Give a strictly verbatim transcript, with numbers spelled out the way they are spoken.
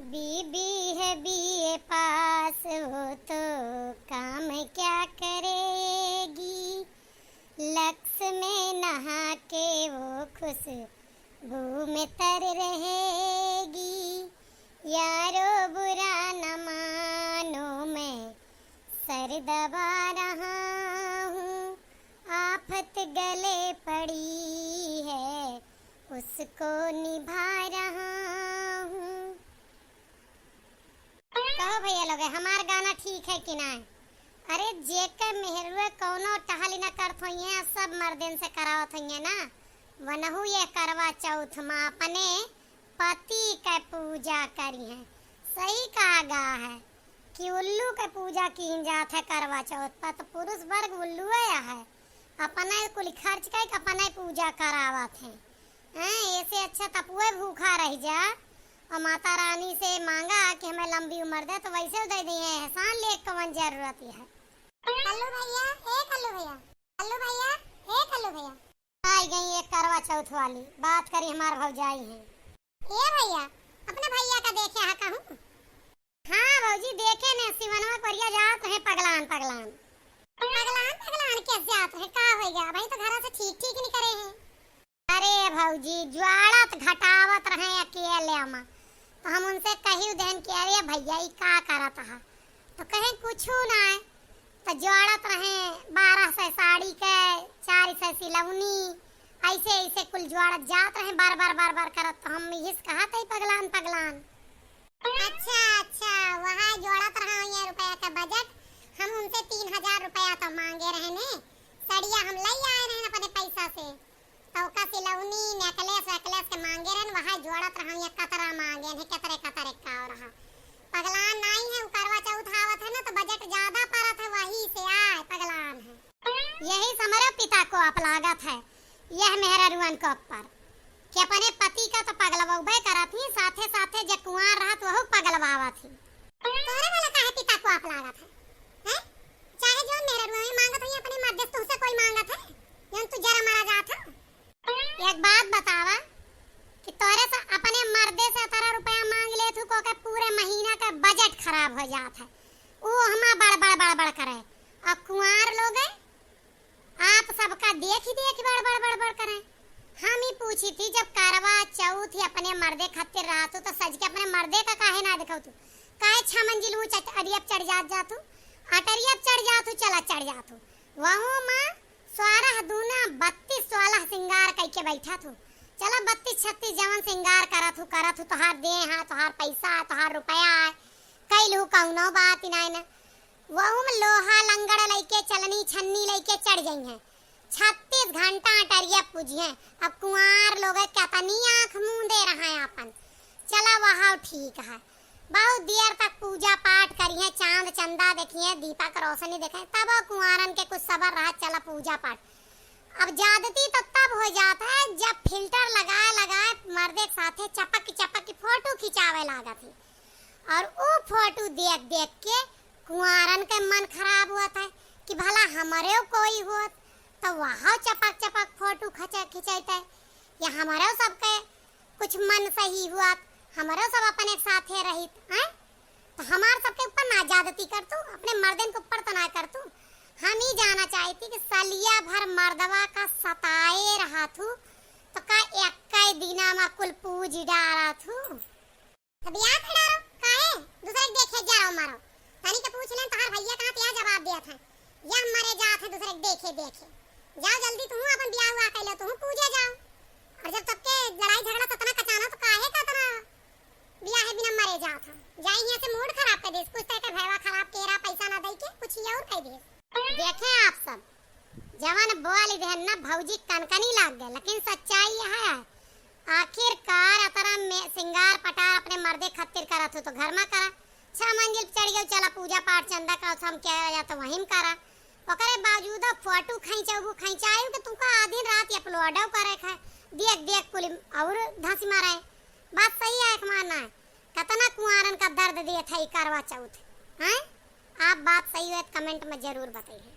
बीबी है बीए पास, वो तो काम क्या करेगी, लक्स में नहा के वो खुशबू में तर रहेगी। यारो बुरा न मानो, मैं सर दबा रहा हूँ, आफत गले पड़ी है, उसको निभा रहा हूँ। कहो भइया लोग, हमार गाना ठीक है कि नाहीं? अरे, जेकर मेहरुए कौनो टहली ना करत होइहैं, सब मर्देन से करावत होइहैं ना, वनहू ये करवा चौथ मा अपने पति के पूजा करिहैं। सही कहा गा है कि उल्लू के पूजा कीन जात है करवा चौथ पर, तो पुरुष वर्ग उल्लुए है, अपने कुल खर्च कइके अपने पूजा करावत है। हैं, ऐसे अच्छा तपुए भूखा रह जा और माता रानी से मांगा कि हमें लंबी उम्र दे, तो वैसे दे दिए, एहसान ले कवन जरूरत है। कल्लू भइया, ए कल्लू भइया, कल्लू भइया, ए कल्लू भइया। आई गई एक करवा चौथ वाली, बात करी हमार भौजाई है। ए भइया, अपने भइया का देखे हा कहूँ? हाँ भौजी, देखे ने सिवनवा करिया जात रहे पगलान पगलान। पगलान पगलान कैसे जात रहे, का होइगा? भाई तो घरा से ठीक ठीक नहीं करे हैं। अरे भौजी, ज्वाड़त घटावत रहे अकेले मा, तो हम उनसे कही देन कि अरे भइया, ई का करत हा? तो कहे कुछू नाहीं। तो जोड़त रहे बारह सौ साड़ी के, चार सौ सिलौनी, ऐसे ऐसे कुल जोड़त जात रहे, बार बार बार बार करत। तो हम इस कहा तई पगलान पगलान। अच्छा अच्छा, वहाँ जोड़त रहा ये रुपया का बजट। हम उनसे तीन हजार रुपया तो मांगे रहे ने, सड़िया हम लई आए रहे अपने पैसा से। तो ओका सिलौनी, नेकलेस वेकलेस के मांगे रहन, वहाँ जोड़त रहन, ये कतरा मांगे हैं, कतरे कतरे का हो रहा। पगलान नाहीं है, उ करवा चौथ आवत है ना, तो बजट ज्यादा परत है, वही से आए पगलान है। यही से हमरे पिता को आप लागत है, यह मेहररुअन के ऊपर, कि अपने पति का तो पगलवावे करत ही, साथे साथे जे कुंवार रहत वहू पगलवावत ही। तोहरे वाला काहे पिता को आप लागत है, हैं? चाहे जो मेहररुआ ही मांगत हुई अपने मर्दे से, तुमसे कोई मांगत है? जौन तू जरा मरा जात है। एक बात बतावा कि तोरे से अपने मर्दे से अतरा रुपया मांग लेत हूँ, को के पूरे महीना का बजट खराब हो जात है। उ हमा बड़ बड़ बड़ बड़ करे। और कुंवार लोग हैं, आप सबका देखि देखि बड़ बड़ बड़ बड़ करें। हम ही पूछी थी, जब करवा चौथ ही अपने मर्दे खातिर रहत हूँ, तो सज के अपने मर्दे का काहे ना देखत हूँ? काहे छह मंजिल ऊंच अट-, अटरिया पे चढ़ जात जात हूँ, अटरिया पे चढ़ जात हूँ, चला चढ़ जात हूँ। वहू माँ सोरह दूना बत्तीस सोलह सिंगार कइके बैठत हूँ। चला बत्तीस छत्तीस जवन सिंगार करत हूँ, करत हूँ, तोहार देह है, तोहार पैसा है, तोहार रुपया है, कइलू कौनो बात ही नाहीं ना। वहू में लोहा लंगड़ लइके, चलनी छन्नी लइके चढ़ जइहैं। छत्तीस घंटा अटरिया पूजिहैं। अब कुंवार लोग केतनी आँख मूंदे रहा है आपन। चला वहाँ ठीक है। बहुत देर तक पूजा पाठ करिहैं, चांद चंदा देखिहैं, दीपक रोशनी देखें, तब कुंवारन के कुछ सबर रहा, चला पूजा पाठ। अब ज्यादती तो तब हो जात है जब फिल्टर लगाए लगाए मर्दे के साथे चपक चपक के फोटो खिंचावे लागत है। और उ फोटो देख देख के कुंवारन के मन खराब होत है कि भला हमरेउ कोई होत तो वहाँ चपक चपक फोटो खचा-, खिंचैत है, या हमरेउ सबके कुछ मन सही होत, हमरेउ सब अपने साथे रहित, हैं? तो हमार सबके ऊपर ना ज्यादती करतू, अपने मर्दन के ऊपर तो ना करतू। हम ई जाना चाहित ही कि सलिया भर मर्दवा का सताए रहत हू, तो का एक्कै दिना मा कुल पूज डारत हू? तो बियाह कर डारो, काहे? दूसरे के देखे जा रहो मारो। तनी के पूछ लें, तोहार भइया कहाँ ते जवाब देत है? या मरे जात है दूसरे के देखे देखे। जाओ जल्दी तुहू अपन बियाह हुआ कैलो, तुहू पूजे जाओ। और जब तबके लड़ाई झगड़ा सतना कचाना तो काहे का तना बियाह है बिना मरे जात है? जाई यहाँ से मूड खराब कर देस, कुछ तो के भैवा खराब केरा पैसा ना दई के कुछ ये और कह देस। देखे आप सब, जवन बोल देहन ना भौजी कनकनी लाग गए, लेकिन सच्चाई यह है। आखिरकार अतरा में सिंगार पटार अपने मर्दे खातिर करत हो तो घर में करा। छह मंजिल चढ़ गए, चला पूजा पाठ चंदा का हम क्या या तो वहीं में करा। ओकरे बावजूद फोटो खींचबू, खींचायू कि तुमका आधी रात अपलोड करे है, देख देख कुल और धंसी मारे। बात सही है, एक मानना है। कतना कुंवारन का दर्द देत है ई करवा चौथ, हैं? आप बात सही है तो comment में जरूर बताइए।